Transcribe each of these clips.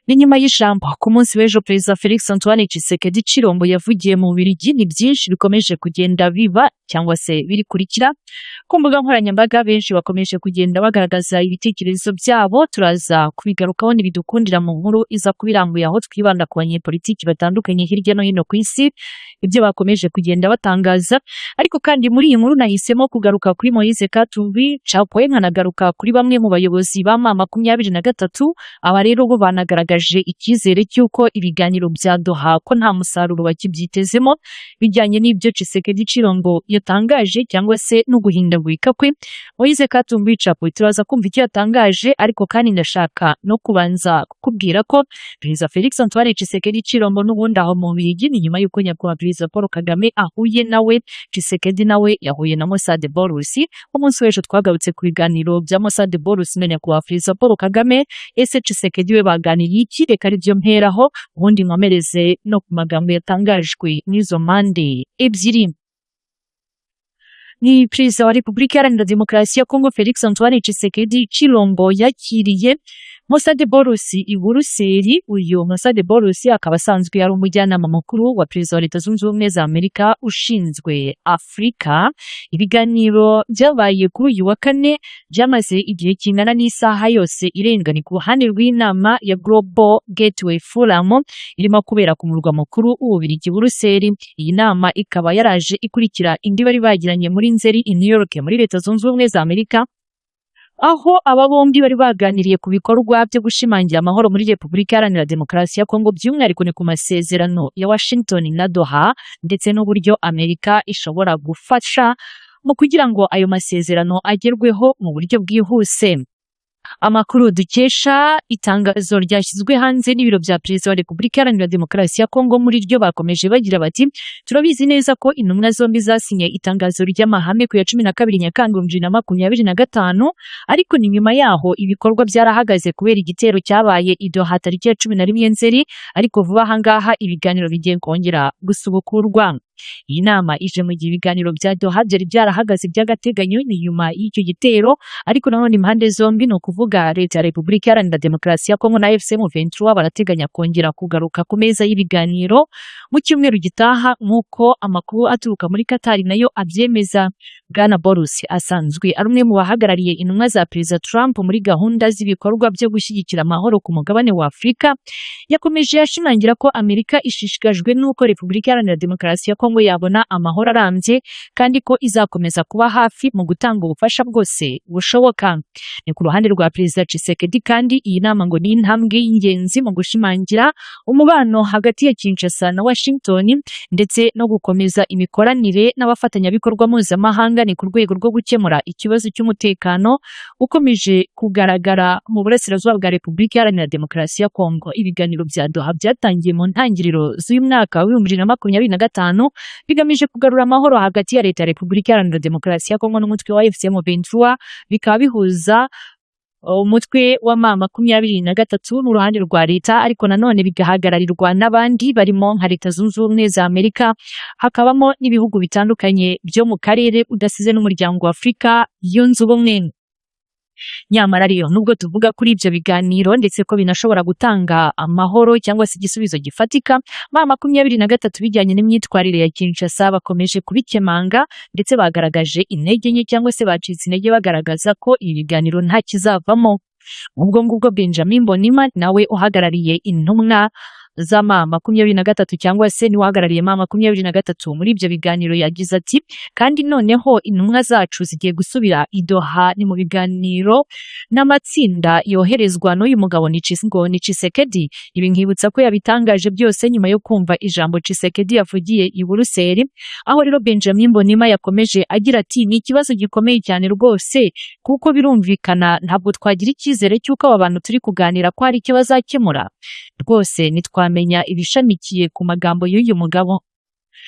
Ni nyuma y'ijambo ku munsi w'ejo Perezida Felix Antoine Tshisekedi Tshilombo yavugiye mu Bubiligi. Ni byinshi bikomeje kugenda biba cyangwa se birikurikira ku mbuga nkoranyambaga, benshi bakomeje kugenda bagaragaza ibitekerezo byabo. Turaza kubigarukaho ntibidukundira mu nkuru iza kubirambuye, aho twibanda ku banyepolitiki batandukanye hirya no hino ku isi, ibyo bakomeje kugenda batangaza. Ariko kandi muri iyi nkuru nahisemo kugaruka kuri Moise Katumbi Chapwe, nkanagaruka kuri bamwe mu bayobozi ba M23. Aba rero bo banagaragaje icyizere cy'uko ibiganiro bya Doha ko nta musaruro bakibyitezemo, bijyanye n'ibyo Tshisekedi Tshilombo yatangaje cyangwa se no guhindagurika kwe. Moise Katumbi Chapwe turaza kumva icyo yatangaje, ariko kandi ndashaka no kubanza kukubwira ko Perezida Felix Antoine Tshisekedi Tshilombo n'ubundi aho mu Bubiligi, ni nyuma y'uko nyakubahwa Perezida Paul Kagame ahuye nawe, Tshisekedi nawe yahuye na Mossad Boris. Umunsi w'ejo twagarutse ku biganiro bya Mossad Boris na nyakubahwa Perezida Paul Kagame. Ese Tshisekedi we baganiriye iki? Reka aribyo mperaho, ubundi nkomereze no ku magambo yatangajwe n'izo mpande ebyiri. Ni Perezida wa Repubulika Iharanira Demokarasi ya Kongo Felix Antoine Tshisekedi Tshilombo yakiriye Mossad Boris i Buruseli. Uyu Mossad Boris akaba asanzwe ari umujyanama mukuru wa Perezida wa Leta Zunze Ubumwe za Amerika ushinzwe Afurika. Ibiganiro byabaye kuri uyu wa kane byamaze igihe kingana n'isaha yose irenga. Ni ku ruhande rw'inama ya Global Gateway Forum irimo kubera ku murwa mukuru w'Ububiligi, Buruseli. Iyi nama ikaba yaraje ikurikira indi bari bagiranye muri Nzeri i New York muri Leta Zunze Ubumwe za Amerika, aho aba bombi bari baganiriye ku bikorwa byo gushimangira amahoro muri Repubulika Iharanira Demokarasi ya Kongo, by'umwihariko ni ku masezerano ya Washington na Doha, ndetse n'uburyo Amerika ishobora gufasha mu kugira ngo ayo masezerano agerweho mu buryo bwihuse. Amakuru dukesha itangazo ryashyizwe hanze n'ibiro bya Perezida wa Repubulika Iharanira Demokarasi ya Kongo, muri ryo bakomeje bagira bati: "Turabizi neza ko intumwa zombi zasinye itangazo ry'amahame ku ya 12 Nyakanga 2025, ariko ni nyuma yaho ibikorwa byarahagaze kubera igitero cyabaye i Doha tariki ya 11 Nzeri, ariko vuba aha ngaha ibiganiro bigiye kongera gusubukurwa." Iyi nama ije mu gihe ibiganiro bya Doha byari byarahagaze by'agateganyo, ni nyuma y'icyo gitero, ariko nanone impande zombi, ni ukuvuga Leta ya Repubulika Iharanira Demokarasi ya Kongo na AFC M23, barateganya kongera kugaruka ku meza y'ibiganiro mu cyumweru gitaha, nk'uko amakuru aturuka muri Qatar nayo abyemeza. Bwana Boris asanzwe ari umwe mu bahagarariye intumwa za Perezida Trump muri gahunda z'ibikorwa byo gushyigikira amahoro ku mugabane wa Afurika. Yakomeje ashimangira ko Amerika ishishikajwe n'uko Repubulika Iharanira Demokarasi ya Kongo yabona amahoro arambye, kandi ko izakomeza kuba hafi mu gutanga ubufasha bwose bushoboka. Ni ku ruhande rwa Perezida Tshisekedi kandi, iyi nama ngo ni intambwe y'ingenzi mu gushimangira umubano hagati ya Kinshasa na Washington, ndetse no gukomeza imikoranire n'abafatanyabikorwa mpuzamahanga, ni ku rwego rwo gukemura ikibazo cy'umutekano ukomeje kugaragara mu burasirazuba bwa Repubulika Iharanira Demokarasi ya Kongo. Ibiganiro bya Doha byatangiye mu ntangiriro z'uyu mwaka wa 2025, bigamije kugarura amahoro hagati ya Leta ya Repubulika Iharanira Demokarasi ya Kongo n'umutwe wa AFC M23, bikaba bihuza umutwe wa M23 n'uruhande rwa leta, ariko nanone bigahagararirwa n'abandi barimo nka Leta Zunze Ubumwe za Amerika, hakabamo n'ibihugu bitandukanye byo mu karere, udasize n'Umuryango wa Afurika Yunze Ubumwe. Nyamara rero, nubwo tuvuga kuri ibyo biganiro ndetse ko binashobora gutanga amahoro cyangwa se igisubizo gifatika, M23 bijyanye n'imyitwarire ya Kinshasa bakomeje kubikemanga, ndetse bagaragaje intege nke cyangwa se bacitse intege, bagaragaza ko ibi biganiro nta kizavamo. Ubwo ngubwo Benjamin Mbonimpa nawe uhagarariye intumwa za M23, cyangwa se niwe uhagarariye M23 muri ibyo biganiro, yagize ati: "Kandi noneho intumwa zacu zigiye gusubira i Doha, ni mu biganiro n'amatsinda yoherezwa n'uyu mugabo ni ngo ni Tshisekedi." Ibi nkibutsa ko yabitangaje byose nyuma yo kumva ijambo Tshisekedi yavugiye i Buruseli, aho rero Benjamin Mbonimpa yakomeje agira ati: "Ni ikibazo gikomeye cyane rwose, kuko birumvikana ntabwo twagira icyizere cy'uko aba bantu turi kuganira ko hari icyo bazakemura. Rwose ntitwamenya ibishamikiye ku magambo y'uyu mugabo.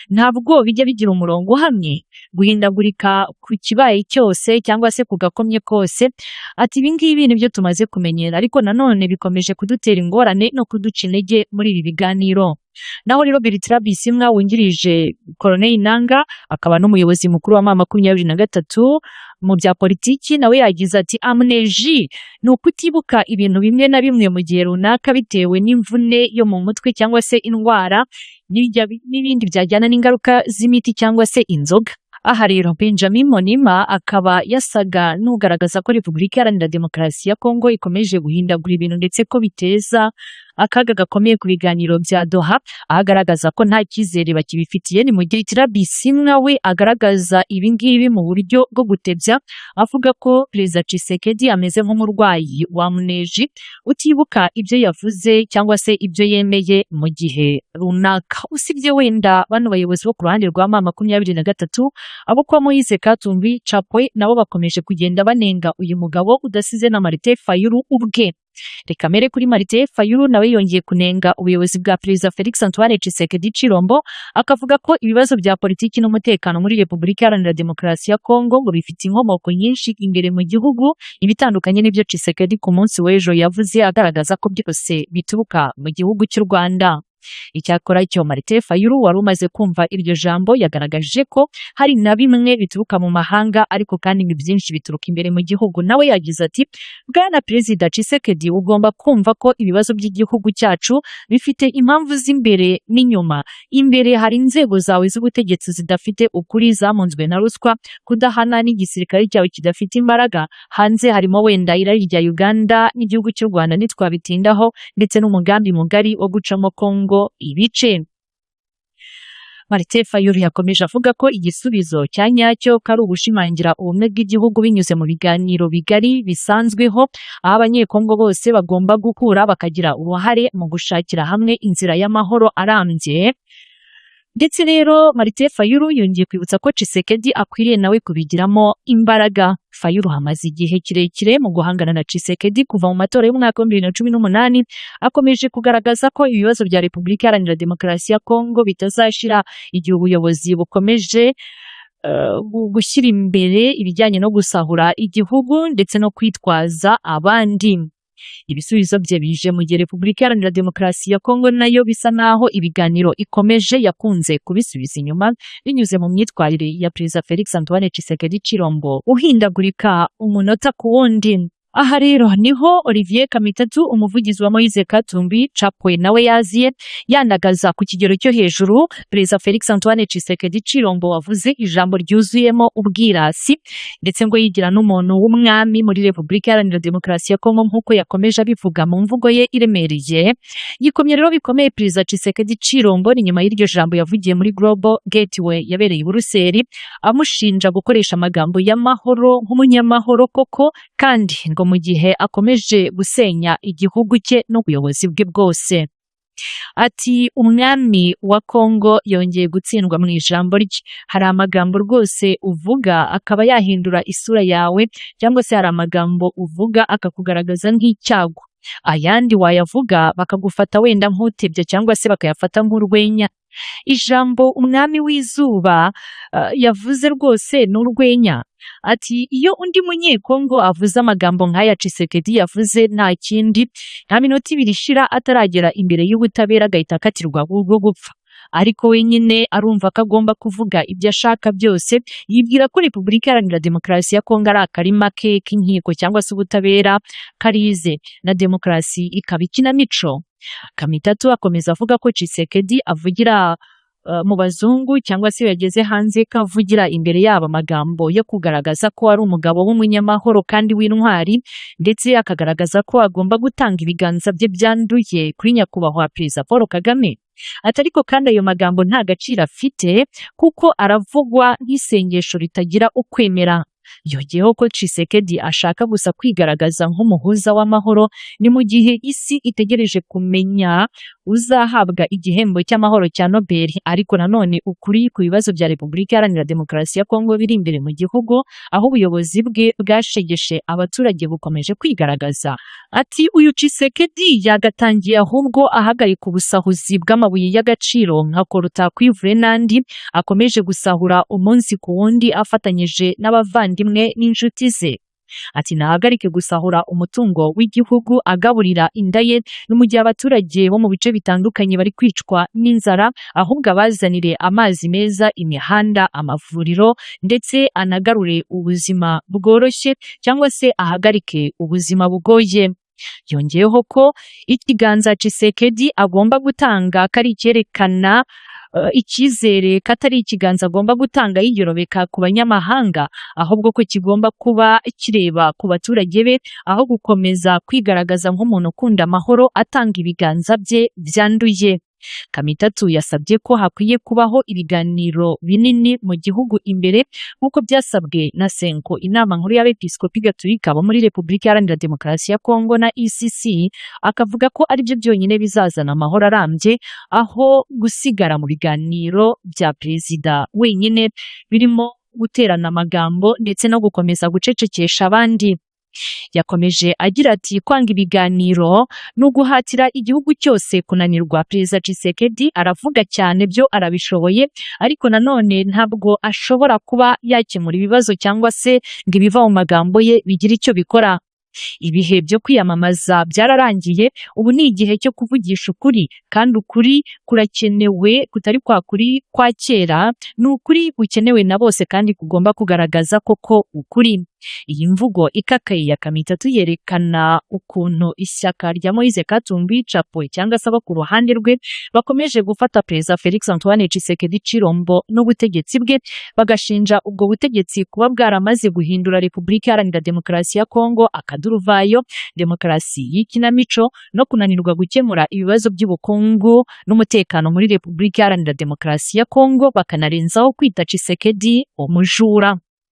Ntabwo bijya bigira umurongo uhamye, guhindagurika ku kibaye cyose cyangwa se ku gakomye kose." Ati: "Ibi ngibi nibyo tumaze kumenyera, ariko nanone bikomeje kudutera ingorane no kuduca intege muri ibi biganiro." Naho rero Bertrand Bisimwa wungirije Corneille Nangaa, akaba n'umuyobozi mukuru wa M23 mu bya politiki, nawe yagize ati amnésie ni ukutibuka ibintu bimwe na bimwe mu gihe runaka bitewe n'imvune yo mu mutwe cyangwa se indwara n'ibindi byajyana n'ingaruka z'imiti cyangwa se inzoga. Aha rero Benjamin Monima akaba yasaga n'ugaragaza ko Repubulika Iharanira Demokarasi ya Kongo ikomeje guhindagura ibintu ndetse ko biteza akaga gakomeye ku biganiro bya Doha, aho agaragaza ko nta cyizere bakibifitiye. Ni mu gihe Bisimwa we agaragaza ibi ngibi mu buryo bwo gutebya, avuga ko Perezida Tshisekedi ameze nk'umurwayi wa amnésie utibuka ibyo yavuze cyangwa se ibyo yemeye mu gihe runaka. Usibye wenda bano bayobozi bo ku ruhande rwa M23, abo kwa Moise Katumbi Chapwe nabo bakomeje kugenda banenga uyu mugabo udasize na Martin Fayulu ubwe. Reka mere kuri Martin Fayulu, nawe yongeye kunenga ubuyobozi bwa Perezida Felix Antoine Tshisekedi Tshilombo, akavuga ko ibibazo bya politiki n'umutekano muri Repubulika Iharanira Demokarasi ya Kongo ngo bifite inkomoko nyinshi imbere mu gihugu, ibitandukanye n'ibyo Tshisekedi ku munsi w'ejo yavuze agaragaza ko byose bituruka mu gihugu cy'u Rwanda. Icyakora cyo Martin Fayulu wari umaze kumva iryo jambo yagaragaje ko hari na bimwe bituruka mu mahanga, ariko kandi ngo byinshi bituruka imbere mu gihugu. Nawe yagize ati Bwana Perezida Tshisekedi, ugomba kumva ko ibibazo by'igihugu cyacu bifite impamvu z'imbere n'inyuma. Imbere hari inzego zawe z'ubutegetsi zidafite ukuri, zamunzwe na ruswa, kudahana, n'igisirikare cyawe kidafite imbaraga. Hanze harimo wenda irari rya Uganda n'igihugu cy'u Rwanda, ntitwabitindaho, ndetse n'umugambi mugari wo gucamo Kongo ibice. Martin Fayulu yakomeje avuga ko igisubizo cya nyacyo ko ari ugushimangira ubumwe bw'igihugu binyuze mu biganiro bigari bisanzweho, aho Abanyekongo bose bagomba guhura bakagira uruhare mu gushakira hamwe inzira y'amahoro arambye. Ndetse rero Martin Fayulu yongeye kwibutsa ko Tshisekedi akwiriye nawe kubigiramo imbaraga. Fayulu hamaze igihe kirekire mu guhangana na Tshisekedi kuva mu matora y'umwaka wa 2018, akomeje kugaragaza ko ibibazo bya Repubulika Iharanira Demokarasi ya Kongo bitazashira igihe ubuyobozi bukomeje gushyira imbere ibijyanye no gusahura igihugu ndetse no kwitwaza abandi. Ibisubizo bye bije mu gihe Repubulika Iharanira Demokarasi ya Kongo nayo bisa naho ibiganiro ikomeje yakunze kubisubiza inyuma binyuze mu myitwarire ya Perezida Felix Antoine Tshisekedi Tshilombo uhindagurika umunota ku wundi. Aha rero niho Olivier Kamitatu, umuvugizi wa Moise Katumbi Chapwe, nawe yaziye yandagaza ku kigero cyo hejuru Perezida Felix Antoine Tshisekedi Tshilombo, wavuze ijambo ryuzuyemo ubwirasi ndetse ngo yigira n'umuntu w'umwami muri Repubulika Iharanira Demokarasi ya Kongo, nk'uko yakomeje abivuga mu mvugo ye iremereye. Yikomye rero bikomeye Perezida Tshisekedi Tshilombo ni nyuma y'iryo jambo yavugiye muri Global Gateway yabereye i Buruseli, amushinja gukoresha amagambo y'amahoro nk'umunyamahoro koko, kandi ngo mu gihe akomeje gusenya igihugu cye n'ubuyobozi bwe bwose. Ati umwami wa Kongo yongeye gutsindwa mu ijambo rye. Hari amagambo rwose uvuga akaba yahindura isura yawe, cyangwa se hari amagambo uvuga akakugaragaza nk'icyago. Ayandi wayavuga bakagufata wenda nk'utebya cyangwa se bakayafata nk'urwenya. Ijambo umwami w'izuba yavuze rwose ni urwenya. Ati iyo undi Munyekongo avuze amagambo nk'aya Tshisekedi yavuze, nta kindi, nta minota 2 ishira ataragera imbere y'ubutabera agahita akatirwa urwo gupfa. Ariko wenyine arumva ko agomba kuvuga ibyo ashaka byose, yibwira ko Repubulika Iharanira Demokarasi ya Kongo ari akarima ke k'inkiko cyangwa se ubutabera karize, na demokarasi ikaba ikinamico. Kamitatu akomeza avuga ko Tshisekedi avugira mu bazungu cyangwa se iyo yageze hanze kavugira imbere yabo amagambo yo kugaragaza ko ari umugabo w'umunyamahoro kandi w'intwari, ndetse akagaragaza ko agomba gutanga ibiganza bye byanduye kuri nyakubahwa Perezida Paul Kagame. Ati ariko kandi ayo magambo nta gaciro afite kuko aravugwa nk'isengesho ritagira ukwemera. Yongeyeho ko Tshisekedi ashaka gusa kwigaragaza nk'umuhuza w'amahoro, ni mu gihe isi itegereje kumenya uzahabwa igihembo cy'amahoro cya Nobel. Ariko nanone ukuri ku bibazo bya Repubulika Iharanira Demokarasi ya Kongo biri imbere mu gihugu, aho ubuyobozi bwe bwashegeshe abaturage, bukomeje kwigaragaza. Ati uyu Tshisekedi yagatangiye ahubwo ahagarika ubusahuzi bw'amabuye y'agaciro nka coltan, cuivre n'andi akomeje gusahura umunsi ku wundi afatanyije n'abavandimwe n'inshuti ze. Ati nahagarike gusahura umutungo w'igihugu agaburira inda ye, ni mu gihe abaturage bo mu bice bitandukanye bari kwicwa n'inzara, ahubwo abazanire amazi meza, imihanda, amavuriro, ndetse anagarure ubuzima bworoshye cyangwa se ahagarike ubuzima bugoye. Yongeyeho ko ikiganza Tshisekedi agomba gutanga ko ari icyerekana icyizere, ko atari ikiganza agomba gutanga yiyorobeka ku banyamahanga, ahubwo ko kigomba kuba kireba ku baturage be, aho gukomeza kwigaragaza nk'umuntu ukunda amahoro atanga ibiganza bye byanduye. Kamitatu yasabye ko hakwiye kubaho ibiganiro binini mu gihugu imbere nk'uko byasabwe na CENCO, inama nkuru y'abepiskopi gatolika bo muri Repubulika Iharanira Demokarasi ya Kongo, na ECC, akavuga ko aribyo byonyine bizazana amahoro arambye, aho gusigara mu biganiro bya perezida wenyine birimo guterana amagambo ndetse no gukomeza gucecekesha abandi. Yakomeje agira ati kwanga ibiganiro ni uguhatira igihugu cyose kunanirwa. Perezida Tshisekedi aravuga cyane, byo arabishoboye, ariko nanone ntabwo ashobora kuba yakemura ibibazo cyangwa se ngo ibiva mu magambo ye bigire icyo bikora. Ibihe byo kwiyamamaza byararangiye, ubu ni igihe cyo kuvugisha ukuri, kandi ukuri kurakenewe, kutari kwa kuri kwa kera, ni ukuri gukenewe na bose kandi kugomba kugaragaza koko ukuri. Iyi mvugo ikakaye ya Kamitatu yerekana ukuntu ishyaka rya Moise Katumbi Chapwe cyangwa se abo ku ruhande rwe bakomeje gufata Perezida Felix Antoine Tshisekedi Tshilombo n'ubutegetsi bwe, bagashinja ubwo butegetsi kuba bwaramaze guhindura Repubulika Iharanira Demokarasi ya Kongo akaduruvayo, demokarasi y'ikinamico no kunanirwa gukemura ibibazo by'ubukungu n'umutekano muri Repubulika Iharanira Demokarasi ya Kongo, bakanarenzaho kwita Tshisekedi umujura.